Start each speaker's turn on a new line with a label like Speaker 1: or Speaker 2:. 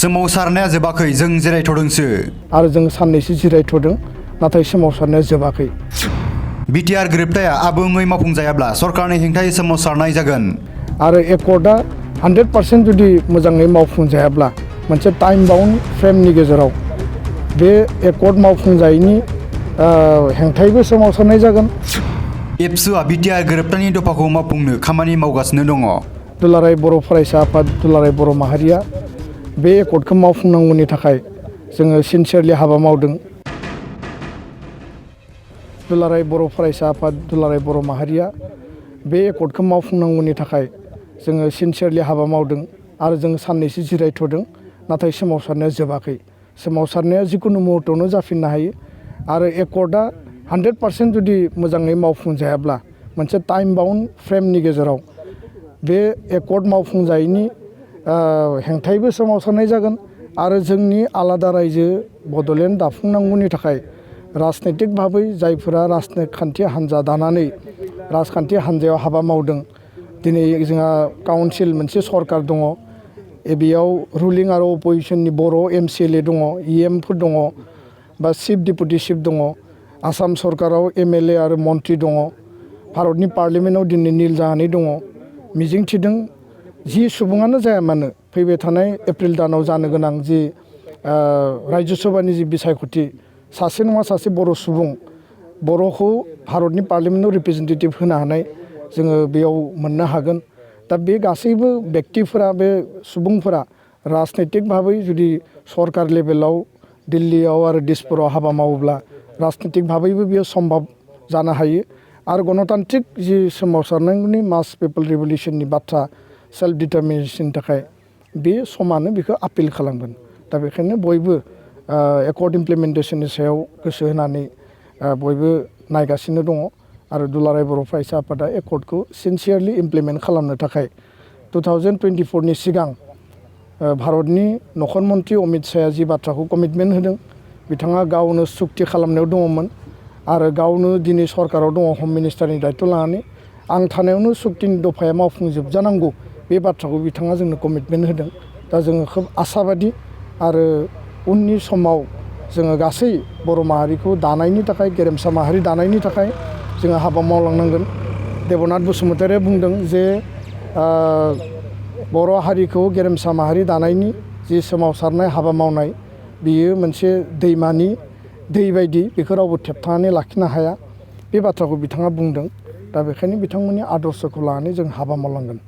Speaker 1: सोमावसारनाया जोबाखै जों जिरायथ'दोंसो
Speaker 2: आरो जों साननैसो जिरायथ'दों नाथाय सोमावसारनाया जोबाखै
Speaker 1: बिटिआर गोरोबथाया आबुङै मावफुंजायाब्ला सरकारनि हेंथायै सोमावसारनाय जागोन
Speaker 2: आरो एकर्डआ 100% जुदि मोजाङै मावफुंजायाब्ला मोनसे टाइम बाउन्ड फ्रेमनि गेजेराव बे एकर्ड मावफुंजायैनि हेंथायैबो सोमावसारनाय जागोन।
Speaker 1: एबसुआ बिटिआर गोरोबथानि दफाखौ मावफुंनो खामानि मावगासिनो दङ।
Speaker 2: दुलाराय बर' फरायसा आफाद दुलाराय बर' माहारिया बे एकर्डखौ मावफुंनांगौनि थाखाय जोङो सिनसियारलि हाबा मावदों। दुलाराय बर' फरायसा आफाद दुलाराय बर' माहारिया बे एकर्डखौ मावफुंनांगौनि थाखाय जोङो सिनसियारलि हाबा मावदों आरो जों साननैसो जिरायथ'दों नाथाय सोमावसारनाया जोबाखै। सोमावसारनाया जिकुनु मुहुर्तआवनो जाफिननो हायो आरो एकर्डआ 100% जुदि मोजाङै मावफुंजायाब्ला मोनसे टाइम बाउन्ड फ्रेमनि गेजेराव बे एकर्ड मावफुंजायैनि हेंथायैबो सोमावसारनाय जागोन आरो जोंनि आलादा रायजो बड'लेण्ड दाफुंनांगौनि थाखाय राजनैतिक भाबै जायफोरा राजखान्थि हान्जा दानानै राजखान्थि हान्जायाव हाबा मावदों दिनै जोंहा काउन्सिल मोनसे सरकार दङ बेयाव रुलिं आरो अपोजिसननि बर' MCLA दङ EMफोर दङ बा चिफ डेपुटि चिफ दङ आसाम सरकाराव MLA आरो मन्त्रि दङ भारतनि पार्लियामेन्टआव दिनै निल जानानै दङ मिजिंथिदों जि सुबुङानो जाया मानो फैबाय थानाय एप्रिल दानाव जानो गोनां जि रायजो सभानि जि बिसायख'थि सासे नङा सासे बर' सुबुं बर'खौ भारतनि पार्लियामेन्टआव रिप्रेजेन्टेटिभ होनो हानाय जोङो बेयाव मोननो हागोन। दा बे गासैबो बेक्तिफोरा बे सुबुंफोरा राजनैतिक भाबै जुदि सरकार लेभेलाव दिल्लीयाव आरो दिसपुराव हाबा मावोब्ला राजनैतिक भाबैबो बियो सम्भब जानो हायो आरो गणतान्त्रिक जि सोमावसारनायनि मास पिपल रिभलिउसननि बाथ्रा सेल्फ डिटारमिनेसननि थाखाय बे समानो बेखौ आपिल खालामगोन। दा बेखायनो बयबो एकर्ड इमप्लिमेन्टेसननि सायाव गोसो होनानै बयबो नायगासिनो दङ आरो दुलाराय बर' फरायसा आफादा एकर्डखौ सिनसियारलि इमप्लिमेन्ट खालामनो थाखाय 2024नि सिगां भारतनि नखर मन्त्रि अमित शाहया जि बाथ्राखौ कमिटमेन्ट होदों बिथाङा गावनो सुक्ति खालामनायाव दङमोन आरो गावनो दिनै सरकाराव दङ हम मिनिस्टारनि दायित्व लानानै आं थानायावनो सुक्तिनि दफाया मावफुंजोबजानांगौ बे बाथ्राखौ बिथाङा जोंनो कमिटमेन्ट होदों। दा जोङो खोब आसाबादि आरो उननि समाव जोङो गासै बर' माहारिखौ दानायनि थाखाय गेरेमसा माहारि दानायनि थाखाय जोङो हाबा मावलांनांगोन। देबनाथ बसुमतारिया बुंदों जे बर' हारिखौ गेरेमसा माहारि दानायनि जि सोमावसारनाय हाबा मावनाय बियो मोनसे दैमानि दै बायदि बेखौ रावबो थेबथानानै लाखिनो हाया बे बाथ्राखौ बिथाङा बुंदों। दा बेखायनो बिथांमोननि आदर्शखौ लानानै जों हाबा मावलांगोन।